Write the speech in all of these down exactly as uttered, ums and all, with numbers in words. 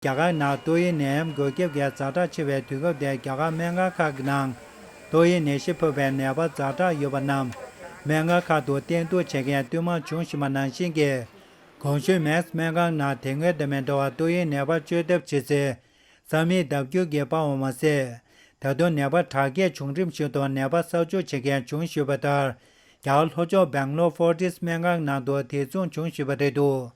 རྒྱ་གར་ནང་ཏོག་དབྱིབས་ནད་ཡམས་འགོས་ཁྱབ་ཀྱི་ཛ་དྲག་ཆེ་བའི་དུས་སྐབས་དེར། རྒྱ་གར་སྨན་ཁང་ཁག་གི་ནང་ཏོག་དབྱིབས་ནད་གཞི་ཕོག་པའི་ནད་པ་ཛ་དྲག་ཡོད་པ་རྣམས་སྨན་ཁང་ཁག་ཏུ་བསྟེན་གཏུག་བྱེད་མཁན་བསྟུད་མར་བྱུང་བཞིན་པ་ནང་བཞིན་གྱི། གོང་ཞུས་མེག་སི་སྨན་ཁང་ནང་དེ་སྔོན་དང་མི་འདྲ་བར་ཏོག་དབྱིབས་ནད་པ་བཅོས་ཐབས་བྱེད་སའི་ས་མིག་ལྡབ་འགྱུར་གྱིས་སྤར་བ་མ་ཟད། ད་དུང་ནད་པ་དྲག་སྐྱེད་བྱུང་རིམ་བཞིན་དུ་ནད་པ་གསར་འཇུག་བྱེད་མཁན་བྱུང་ཡོད་པ་ལྟར། རྒྱ་གར་ལྷོ་ཕྱོགས་སྦེང་ལོར་ཧྥོར་ཊིས་སྨན་ཁང་ནང་དུ་དེ་མཚུངས་བྱུང་ཡོད་པ་རེད་འདུག་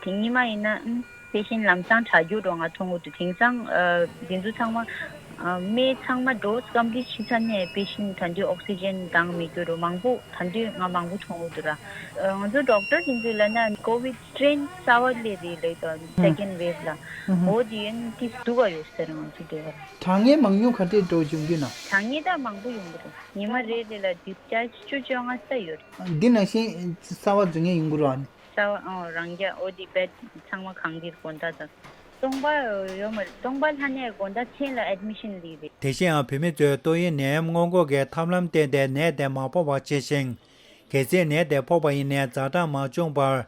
དེ་སྔོན་མ་ཡིན་ན་ཨང་པེ་ཤེན་ལམ་སང་དྲག་རྒྱུ་འགྲོ་ང་མཐོང་གི་འདུག་དེང་སང་ཨ་འདི་ཚོ་ཚང་མ་ཨ་སྨན་ཚང་མ་ཌོ་སི་ཀམ་པི་ལིཊ་བྱས་ཚར་ནས་པེ་ཤེན་ད་དུང་ཨོག་སི་ཇན་འདང་མི་དགོས་རུ་མང་པོ་ད་དུང་ང་མང་པོ་མཐོང་གི་འདུག་ར། ཨ་ང་ཚོ་ཌོག་ཊར་དེ་ཚོས་ལབ་ན་ཀོ་ཝིད་སི་ཊེན་གསར་བ་སླེབས་རེད་ལབ་དང་སེ་ཀེན་ཌི་ཝེབ་ལ། འོ་དེ་ཡིན་ཏིས་སྡུག་ག་ཡོད་ཟེར་ང་ཚོ་དེ་ག་ལ། གྲངས་ངེས་མང་ཉུང་ག་འདྲས་འགྲོ་བྱུང་རྒྱུ་ན། གྲངས་ངེས་ད་མང་པོ་ཡོང་གི་རེད། ཉི་མ་རེ་རེ་ལ་བདུན་བརྒྱ་བཅུ་བཅོ་ལྔ་ཙམ་ཡོད་རེད། འདི་ནང་བཞིན་གསར་བ་འཛུལ་མཁན་ཡོང་གི་རེད་བ། གསར་བ་ཨང་རང་རྒྱ་ཨོ་དི་བེད་ཚང་མ་གང་དེར་དགོང་དག་དང་སྟོང་པ་ཡོད་མ་རེད། སྟོང་པ་ལྷག་ནས་དགོང་དག་ཚེས་ལ་ཨེཌ་མི་ཤན་ལི་རེད། དེ་བཞིན་ཡང་བོད་མི་ཚོས་ཏོག་དབྱིབས་ནད་ཡམས་སྔོན་འགོག་གི་ཐབས་ལམ་བསྟེན་ཏེ་ནད་དེ་མ་ཕོག་པར་བྱས་ཤིང་། གལ་སྲིད་ནད་དེ་ཕོག་པ་ཡིན་ནའི་ཛ་དྲག་མ་བྱུང་བར།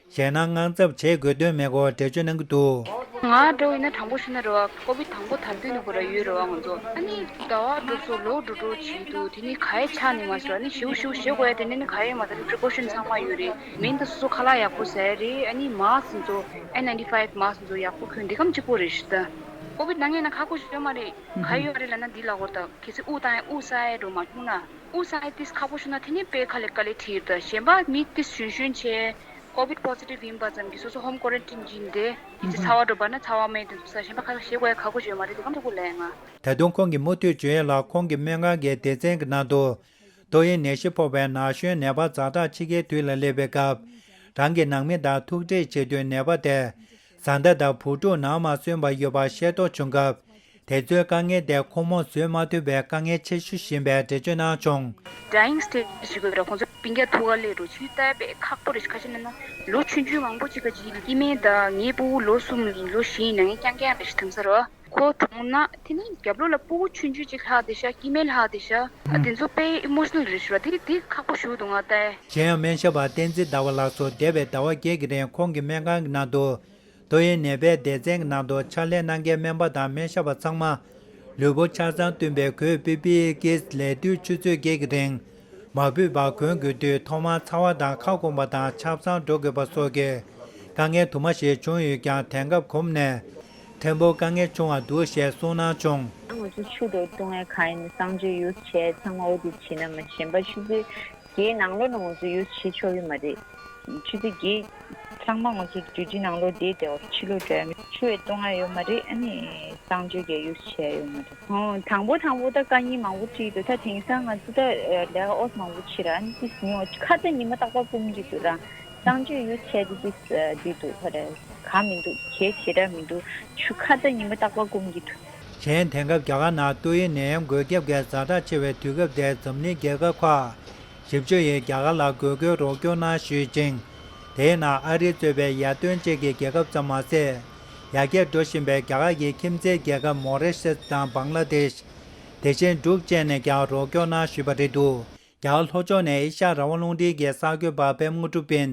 ཞེད་སྣང་དངངས་འཚབ་བྱེད་དགོས་དོན་མེད་སྐོར་འགྲེལ་བརྗོད་གནང་གི་འདུག་ང་འདྲ་བོ་ཡིན་ན་དྲང་པོ་ཞུས་ན་རེད་བ། ཀོ་བིད་དང་པོ་དར་དུས་ནས་ཁོ་ར་ཡོད་རེད་བ། ང་ཚོ་ཨ་ནི་ཟླ་བ་འགྲོ་སོ་ལོ་འགྲོ་འགྲོ་བྱེད་འདུག་དེ་ནི་ག་ཡེ་ཆགས་ནས་མ་སོང་། ཨ་ནི་ཞེའུ་ཞེའུ་ཞེ་དགོས་ཡ་དེ་ནི་ནི་ག་ཡེ་མ་ཟ་ནི་པི་རི་ཀོ་ཤན་ཚང་མ་ཡོད་རེད། མིན་ད་སོ་སོ་ཁ་ལག་ཡག་པོ་ཟ་ཡ་རེད། ཨ་ནི་མཱ་སི་ཀི་ཚོ་ཨེན་ནའིན་ཊི་ཕའིབ་མཱ་སི་ཀི་ཚོ་ཡག་པོ་གྱོན་དེ་གམ་གཅིག་པོ་རེད་ཤི་ད། ཀོ་བིད་ན་མཁན་ན་ཁག་པོ་ཞིག་ཡོད་མ་རེད། ག་ཡོད་རེད་ལབ་ན་འདི་ལ་གོ་ད་གལ་སྲིད་དབུགས་བཏང་ཡ་དབུགས་བསགས་ཡ་འགྲོ་མ་བྱུང་ན། དབུགས་བསགས་ཡ་ཏིས་ཁག་པོ་བྱུང་ན་དེ་ནི་དཔེ་ཁ་ལས་དཀའ་ལས་ཁྲིད་ཡོད་ད། གཞན་པ་མི་ཏིས་གཞོན་གཞོན་བྱས། ཀོ་བིད་པོ་སི་ཊིབ་ཡིན་པ་ཙམ་གྱིས་སོ་སོ་ཧོམ་ཀོ་རན་ཊིན་བྱས་ཏེ། དེ་ཚེ་ཚ་བ་འགྲོ་བ་ན་ཚ་བ་སྨན་དེ་ཚོ་ཟ། གཞན་པ་ཁ་ཤས་ཞེ་དགོས་ཡ་ཁག་པོ་ཞིག་ཡོད་མ་རེད། དེ་གམ་ཆོག་གོ་ལས་ང་། ད་དུང་ཁོང་གི་མུ་མཐུད་བརྗོད་ཡ་ལ། ཁོང་གི་སྨན་ཁང་གི་སྡེ་ཚན་གྱི་ནང་དུ། ཏོག་དབྱིབས་ནད་གཞི་ཕོག་པའི་ན་གཞོན་ནད་པ་ཛ་དྲག་ཕྱི་རྒྱལ་དུས་ལ་སླེབས་པའི་སྐབས། རང་གི་ནང་མི་དང་ཐུག་འཕྲད་བྱེད་དུས་ནད་པ་དེ་བཟའ་ཟླ་དང་བུ་ཕྲུག་ནང་མ་སོན་པ་ཡོད་པ་ཤེས་རྟོགས་བྱུང་སྐབས། དེ་ཚོའི་དཀའ་ངལ་དེ་ཁོང་མོ་བཟོད་མ་ཐུབ་པའི་དཀའ་ངལ་ཆེ་ཤོས་ཡིན་པའི་འགྲེལ་བརྗོད་གནང་བྱུང་། ཌའི་ཡིང་སི་ཊེ་ཇི་ཞིག་ཡོད་ར། ཁོང་ཚོ་སྤུན་ཀྱག་ཐུག་ག་སླེབས་འགྲོ་ཆུ་ལྟ་དཔེ་ཁག་པོ་རེད། ཁ་ཤས་ན་ན་ལོ་ཆུང་ཆུང་མང་པོ་ཅིག་ག་ཅིག་སྐྱེ་དམན་དང་ངའི་སྤུ་གུ་ལོ་གསུམ་ཡིན་ལོ་བཞི་ཡིན་ན་ངའི་རྐྱང་རྐྱང་རེད་ཤི་དེང་སང་ར། ཁོ་གྲོངས་ན་དེ་ནི་རྒྱབ་ལོགས་ལ་སྤུ་གུ་ཆུང་ཆུང་ཅིག་ལྷག་བསྡད་ཤག་སྐྱེ་དམན་ལྷག་བསྡད་ཤག་ཨ་དེ་ཚོ་དཔེ་ཨི་མོ་ཤི་ནལ་རེད་ཤི་ར། དེ་དེ་ཁག་པོ་ཞིག་འདུག་ང་ལྟ་ཡ། གཞན་ཡང་སྨན་ཞབས་པ་བསྟན་འཛིན་ཟླ་བ་ལགས་སུ་འདས་པའི་ཟླ་བ་བརྒྱད་ཀྱི་རིང་ཁོང་གི་སྨན་ཁང་གི་ནང་དུ་ཏོག་དབྱིབས་ནད་པའི་སྡེ་ཚན་གྱི་ནང་དུ་ཕྱག་ལས་གནང་མཁན་སྨན་པ་དང་སྨན་ཞབས་པ་ཚང་མ་ལུས་པོ་ཆ་ཚང་བཏོན་པའི་གོས་པི་པི་ཨི་ཀྱི་ལས་དུས་ཆུ་ཚོད་བརྒྱད་ཀྱི་རིང་མ་ཕུད་པར་གོན་དགོས་དུས། ཐོག་མར་ཚ་བ་དང་ཁ་སྐོམ་པ་དང་ཆབ་གསང་འགྲོ་དགོས་པ་སོགས་ཀྱི་དཀའ་ངལ་དུ་མ་ཞིག་བྱུང་ཡོད་ཀྱང་། དེང་སྐབས་གོམས་ནས། ཕྲན་བུ་དཀའ་ངལ་ཆུང་བ་འདུག་ཞེས་གསུངས་གནང་བྱུང་། ང་ཚོ་ཆུ་དང་བཏུང་ཡས་གང་ཡིན་གསང་སྤྱོད་ཡུ་སི་བྱས་ཚང་མ་འོ་དེ་བྱེད་ན་མ་གཞན་པ་ཆུ་ཚོད་བརྒྱད་ནང་ལོགས་ན་ང་ཚོ་ཡུ་སི་བྱེད་ཆོག་གི་མ་རེད། ཆུ་ཚོད་བརྒྱད་ཚང་མ་ང་ཚོ་ཌིའུ་ཊི་ནང་ལོགས་བསྡད་བསྡད་པ་ཕྱི་ལོགས་འགྲོ་ཡ་མེད། ཆུ་ཡང་བཏུང་ཡ་ཡོད་མ་རེད། ཨ་ནི་གསང་སྤྱོད་ཀྱི་ཡུ་སི་བྱེད་ཡ་ཡོད་མ་རེད། ཧོ་དང་པོ་དང་པོ་ད་དཀའ་ངལ་མང་པོ་འཕྲད་འདུག་ད་དེང་སང་ང་ཚོ་ད་ལས་ཀ་ཨོ་ཙམ་མང་པོ་བྱེད་ར། ཨ་ནི་ཏིས་ཉོ་ཁ་ད་ཉི་མ་རྟག་པར་སྐོམ་གྱི་འདུག་ར། གསང་སྤྱོད་ཡུ་སི་བྱས་ཏེ་ཏིས་འདི་འདུག་ཁ་ར། གང་མི་འདུག་གལ་ཆེ་དྲགས་མི་འདུག་ཆུ་ཁ་ད་ཉི་མ་རྟག་པར་སྐོམ་གྱི་འདུག་གཞན་དེང་སྐབས་རྒྱ་གར་ནང་ཏོག་དབྱིབས་ནད་ཡམས་འགོས་ཁྱབ་ཀྱི་ཛ་དྲག་ཆེ་བའི་དུས་སྐབས་དེར་འཛམ་གླིང་རྒྱལ་ཁབ་ཁག་བཞི་བཅུ་ཡིས་རྒྱ་གར་ལ་དགོས་མཁོའི་རོགས་སྐྱོར་གནང་བཞིན་ཡོད་ཅིང་། དེའི་ནང་ཨ་རི་གཙོས་པའི་ཡར་ཐོན་ཅན་གྱི་རྒྱལ་ཁབ་ཙམ་མ་ཟད། ཡར་རྒྱས་འགྲོ་བཞིན་པའི་རྒྱ་གར་གྱི་ཁྱིམ་མཚེས་རྒྱལ་ཁབ་མོ་རི་ཤེས་དང་བང་ལ་དེཤ། དེ་བཞིན་འབྲུག་བཅས་ནས་ཀྱང་རོགས་སྐྱོར་གནང་བཞིན་པ་རེད་འདུག་རྒྱ་གར་ལྷོ་ཕྱོགས་ནས་ཨེ་ཤ་ཡ་རང་དབང་རླུང་འཕྲིན་གྱི་གསར་འགོད་པ་པད་མ་དངོས་གྲུབ་པིན།